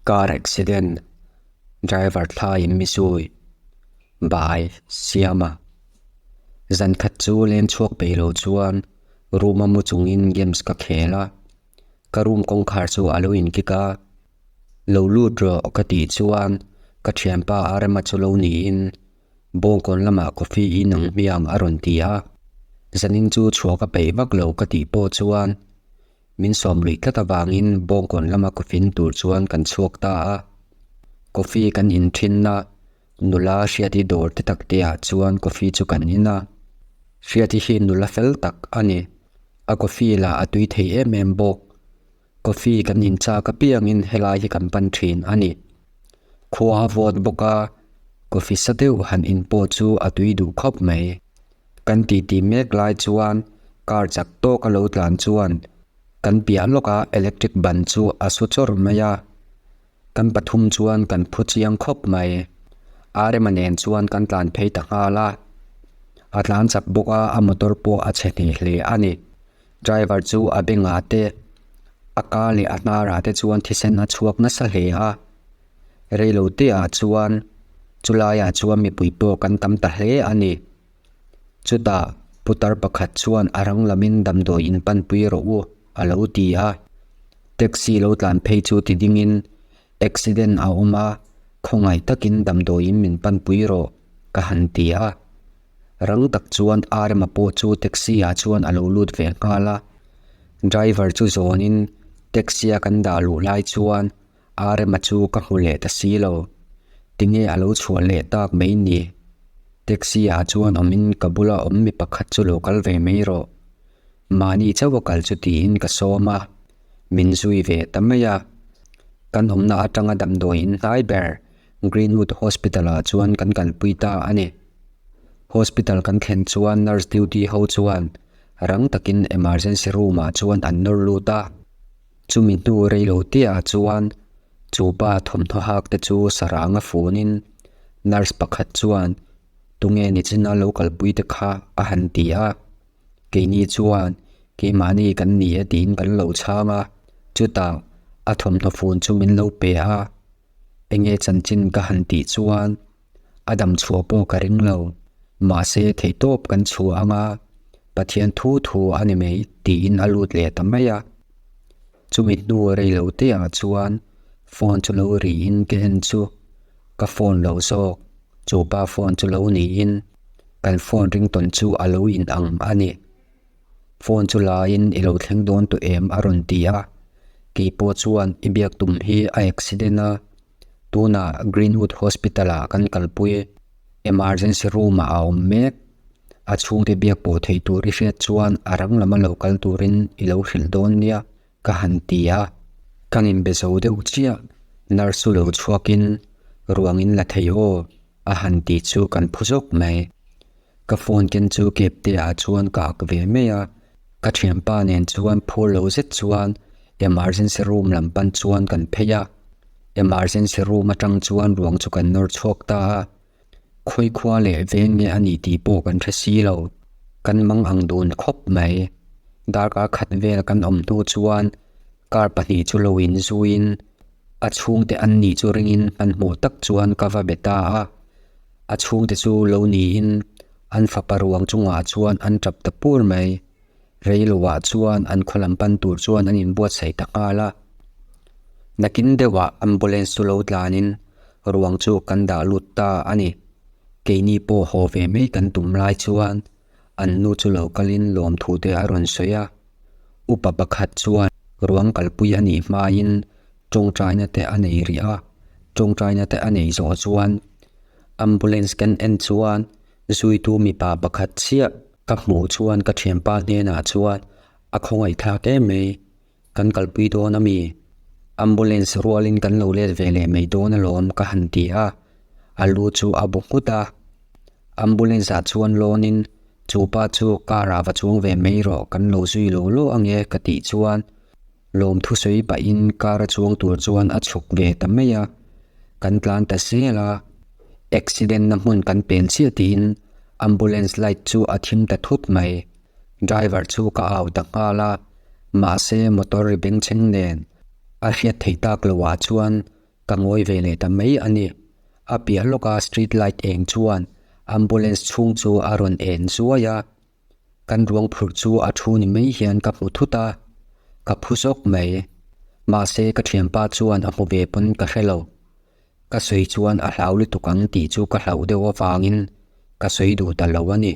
Car accident, driver thlaiin mi zui, by Siama. Zan khat chu leng chhuak peih lo chuan room a mu chungin games ka khel a, ka room kawngkhar chu a lo inkik a, lo lut rawh ka tih chuan ka thianpa Arema chu lo niin Bawngkawn lamah coffee in ang hmiang a rawn ti a, zanin chu chhuah ka peih vak lo ka tih pawh chuan Min sawm luih tlat avangin Bawngkawn lama coffee in tur chuan kan chhuak ta a. Coffee kan in thin a, nula Hriati dawr te tak te ah chuan coffee chu kan in a. Hriati hi nula fel tak a ni. A coffee lah a tui thei em em bawk. Coffee kan in chak apiangin helai hi kan pan thin a ni. Khua a vawt bawk a, coffee sa deuh han in pawh chu a tui duh khawp mai. Kan titi mek lai chuan car chak tawk a lo tlan chuan kan piah lawk a electric ban chu a su chawrh mai a, kan pathum chuan kan phu chiang khawp mai. Arema nen chuan kan tlan phei ta nghal a, a tlan chak bawk a a motor pawh a chhe hneh hle a ni. Driver chu a bengah te, a ka leh a hnarah te chuan thisen a chhuak nasa hle a. Reilo te ah chuan chulaiah chuan mipui pawh kan tam ta hle a ni. Chutah putar pakhat chuan a rang lamin damdawi in panpui rawh u a lo ti a. Taxi lo tlan phei chu ti dingin accident a awm a, khawngaih takin damdawiin min panpui rawh ka han ti a. Rang tak chuan Arema pawh chu taxi ah chuan a lo lut ve nghal a. Driver chu zawnin taxi a kan dah luh lai chuan Arema chu ka hmu leh ta si lo. Tinge a lo chhuah leh tak mai ni? Taxi ah chuan awmin ka bula awm mi pakhat chu lo kal ve mai rawh. Mahni chauh a kal chu tiin ka sawm a, min zui ve ta mai a. Kan awmna atanga damdawi in hnai ber Greenwood Hospital ah chuan kan kalpui ta a ni. Hospital kan thlen chuan nurse duty ho chuan rang takin emergency room ah chuan an nawr lut a. Chumi hnu rei lo tihah chuan chu pa thawmhnaw hak te chu sarang a funin nurse pakhat chuan tunge nichina lo kalpui te kha a han ti a, keini chuan keimahni kan ni e tiin kan lo chhang a, chutah a thawmhnaw fun chu min lo pe a, enge chanchin ka han tih chuan A dam chhuah pawh ka ring lo. Mahse theihtawp kan chhuah anga Pathian thu thu a ni mai tiin a lut leh ta mai a. Chumi hnu rei lo te ah chuan phone chu lo riin ka en chu ka phone lo zawk, chu pa phone chu lo niin kan phone ringtawn chu a lo in ang a ni. Phone chu laiin i lo thleng dawn tawh em a rawn ti a, keipawh chuan i biak tum hi a accident a. Tunah Greenwood Hospital ah kan kalpui emergency room ah a awm mek. A chhungte biak pawh theih tur i hriat chuan a rang lama lo kal turin i lo hrilh dawn nia ka han ti a. Kan inbe zo deuh chiah nurse chu lo chhuakin ruangin la thei aw a han ti chu kan phu zawk mai. Ka phone ken chu kep te ah chuan ka ak ve mai a, ka thianpa nen chuan phur lo zet chuan emergency room lam pan chuan kan phei a, emergency room atang chuan ruang chu kan nawr chhuak ta a, khawi khua leh veng nge a nih tih pawh kan hre si lo, kan mang ang dun khawp mai. Darkar khat vel kan awm hnu chuan car pahnih chu lo in zuiin a chhungte an nih chu ringin hmanhmawh tak chuan ka va be ta a. A chhungte chu lo niin an fapa ruang chungah chuan an tap ta pur mai. Reiloah chuan an khaw lam pan tur chuan an inbuatsaih ta nghal a. Nakin deuhah ambulance chu lo tlanin ruang chu kan dah lut ta a ni. Keini pawh haw ve mai kan tum lai chuan an nu chu lo kalin lawmthu te a rawn sawi a. Upa pakhat chuan ruang kalpui a nih hmain tawngtaina te a nei rih a, tawngtaina te a nei zawh chuan ambulance kan en chuan zuitu mipa pakhat chiah ka hmuh chuan ka thianpa hnenah chuan a khawngaihthlak em mai, kan kalpui dawn a mi? Ambulance rualin kan lo let ve leh mai dawn alawm ka han ti a, a lu chu a bu nghut a, ambulance ah chuan lawnin chu pa chu car ah va chuang ve mai rawh kan lo zui lo lo ange ka tih chuan Lawmthu sawi pahin car a chuang tur chuan a chhuk ve ta mai a, kan tlan ta zel a, accident na hmun kan pen chiah tiin ambulance light chu a thim ta thut mai, driver chu ka au ta nghal a, mahse motor ri bengchheng nen a hriat theih tak loh ah chuan. Ka ngawi ve leh ta mai a ni. A piah lawka street light eng chuan ambulance chhung chu a rawn en zuai a. Kan ruang phurh chu a thu ni mai hian ka hmu thut a, ka phu zawk mai. Mahse ka thianpa chuan a hmu ve pawn ka hre lo. Ka sawi chuan a hlau lutuk ang tih chu ka hlauh deuh avangin ka sawi duh ta lo a ni.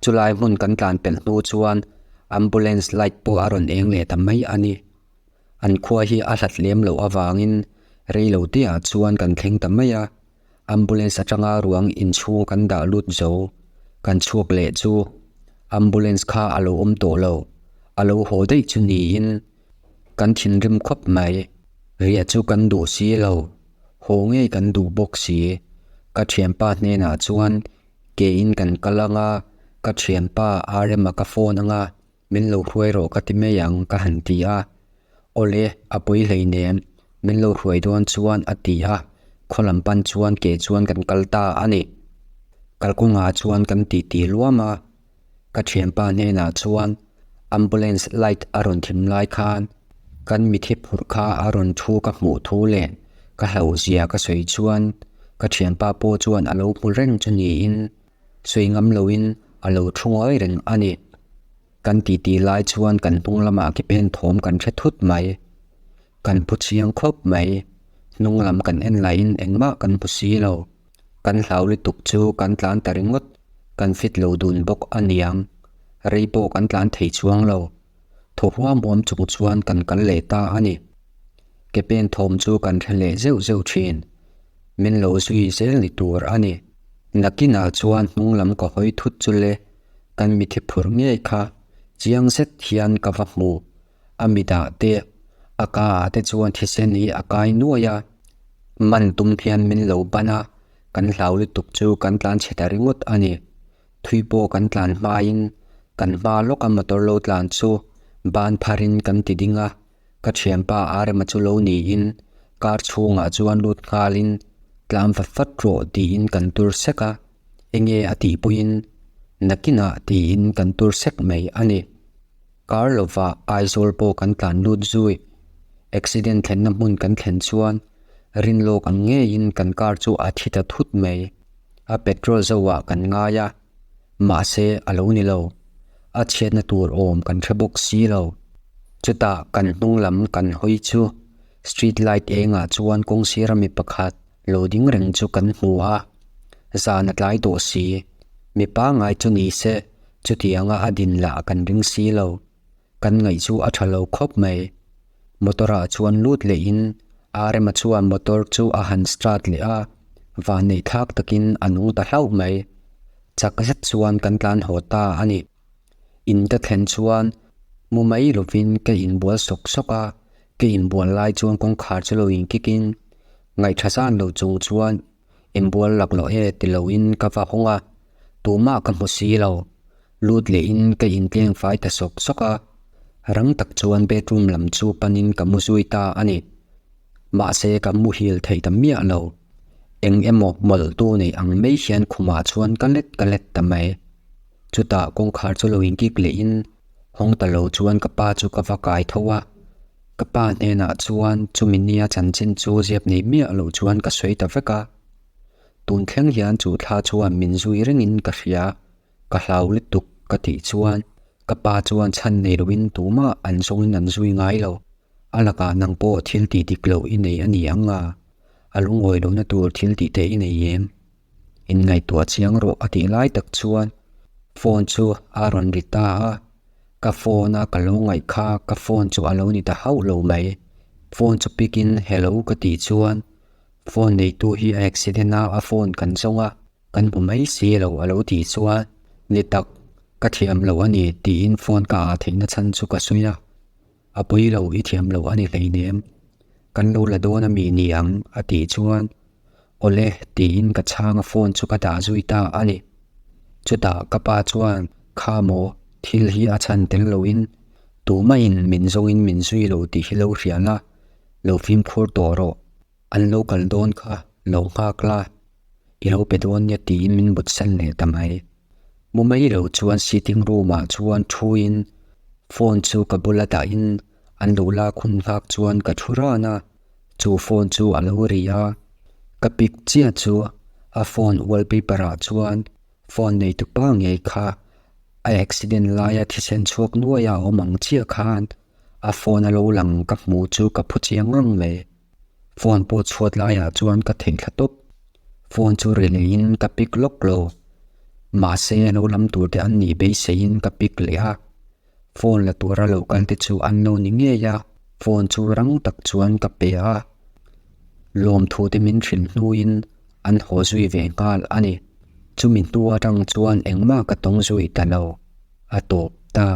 Chulai hmun kan tlan pelh hnu chuan ambulance light pawh a rawn eng leh ta mai a ni. An khua hi a hlat lem loh avangin rei lo te ah chuan kan thleng ta mai a, ambulance atanga ruang inchhung kan dah lut zo kan chhuak leh chu ambulance kha a lo awm tawh lo, a lo haw daih chu niin kan thinrim khawp mai. Riah chu kan duh si lo, haw ngei kan duh bawk si. Ka thianpa hnenah chuan kein kan kal anga ka thianpa Rm-a ka phone anga Min lo hruai rawh ka ti mai ang ka han ti a. Awle, a pawi hleinem, min lo hruai dawn chuan a ti a, khaw lam pan chuan ke chuan kan kal ta a ni. Kalkawngah chuan kan titi luam a, ka thianpa hnenah chuan ambulance light a rawn thim lai khan kan mithi phurh kha a rawn thu ka hmuh thu leh ka hlauhzia ka sawi chuan ka thianpa pawh chuan a lo hmu reng chu niin Sawi ngam loin a lo thu ngawi reng a ni. Kan titi lai chuan kan hnung lamah ke pen thawm kan hre thut mai. Kan pu chiang khawp mai. Hnung lam kan en laiin engmah kan hmu si lo. Kan hlau lutuk chu kan tlan ta ringawt. Kan fit lo dun bawk a niang. Rei pawh kan tlan thei chuang lo. Thaw huam huam chung chuan kan kal leh ta a ni. Ke pen thawm chu kan hre leh zeuh zeuh thin. Min lo zui zel ni tur a ni. Nakinah chuan hnung lam ka hawi thut chu le, kan mithi phur ngei kha chiang zet hian ka va hmu. A mitah te, a ka ah te chuan thisen hi a kai nuai a. Man tum hian min lo ban a, kan hlau lutuk chu kan tlan chhe ta ringawt a ni. Thui pawh kan tlan hmain kan hma lawka motor lo tlan chu ban pharin kan ti ding a. Ka thianpa Arema chu lo niin car chhungah chuan lut nghalin tlam vat vat rawh tiin kan tur sek a, enge a tih pawhin nakinah tiin kan tur sek mai a ni. Car lovah Aizawl pawh kan tlan lut zui. Accident thlenna hmun kan thlen chuan rinlawk ang ngeiin kan car chu a thi ta thut mai. A petrol zoah kan ngai a, mahse a lo ni lo. A chhiatna tur awm kan hre bawk si lo. Chutah kan hnung lam kan hawi chu street light engah chuan kawng sira mi pakhat lo ding reng chu kan hmu a, zan a tlai tawh si. Mi pangngai chu ni se chutianga a din lah kan ring si lo. Kan ngaih chu a tha lo khawp mai. Motor ah chuan lut leh in Arema chuan motor chu a han start leh a, vanneih thlak takin a nung ta hlauh mai. Chak zet chuan kan tlan haw ta a ni. In ka thlen chuan mu mai lovin ka inbual sawk sawk a, ka inbual lai chuan kawngkhar chu lo inkik in ngaihtha zan lo chung chuan Inbual laklawh e ti loin ka va hawng a, tumah ka hmu si lo. Lut lehin ka intleng fai ta sawk sawk a, rang tak chuan bedroom lam chu panin ka mu zui ta a ni. Mahse ka muhil thei ta miah lo. Eng emaw mawlhtu nei ang mai hian khumah chuan ka let ka let ta mai. Chutah kawngkhar chu lo inkik lehin hawng ta lo chuan ka pa chu ka va kai tho a. Ka pa hnenah chuan chumi nia chanchin chu ziap nei miah loh chuan ka sawi ta vek a. Tun thleng hian chu thla chuan min zui rengin ka hria, ka hlau lutuk ka tih chuan ka pa chuan chhan nei loin tumah an zawngin an zui ngai lo. A lakah nang pawh thil tih dik loh i nei a ni ang a, a lungawi lohna tur thil tih te i nei em? Inngaihtuah chiang rawh a tih lai tak chuan phone chu a rawn ri ta a, ka phone a ka lo ngaih kha ka phone chu a lo ni ta hauh lo mai. Phone chu pick in hello ka tih chuan phone neitu hi a accident a, a phone kan zawng a, kan hmu mai si lo a lo tih chuan ni tak ka thiam lo a ni tiin phone ka ah theihna chhan chu ka sawi a. A pawi lo i thiam lo a ni hleinem, kan lo la dawn a mi ni ang a tih chuan Awle tiin ka chhang a phone chu ka dah zui ta a ni. Chutah ka pa chuan kha maw thil hi a chhan tel loin tumah-in min zawngin min zui lo tih hi lo hrial a, lo fimkhur tawh rawh. An lo kal dawn kha lo nghak la, i lo pe dawn nia tiin min mutsan leh ta mai. Mu mai lo chuan sitting room ah chuan thuin phone chu ka bula dahin an lo lak hun nghak chuan ka thu ran a. Chu phone chu a lo ri a, ka pick chiah chu a phone wallpaper ah chuan phone neitu pa ngei kha a accident laia thisen chhuak nuai a awm ang chiah khan a phone a lo lang ka hmu chu ka phu chiang ngang mai. Phone pawh chhuat laiah chuan ka theih thla tawp. Phone chu ri leiin ka pick lawk lo. Mahse lo lam tur te an nih beiseiin ka pick leh a. Phone la tura lo kal te chu an lo ni ngei a, phone chu rang tak chuan ka pe a. Lawmthu te min hrilh hnuin an haw zui ve nghal a ni. Chumi hnu atang chuan engmah ka tawng zui ta lo. A tawp ta.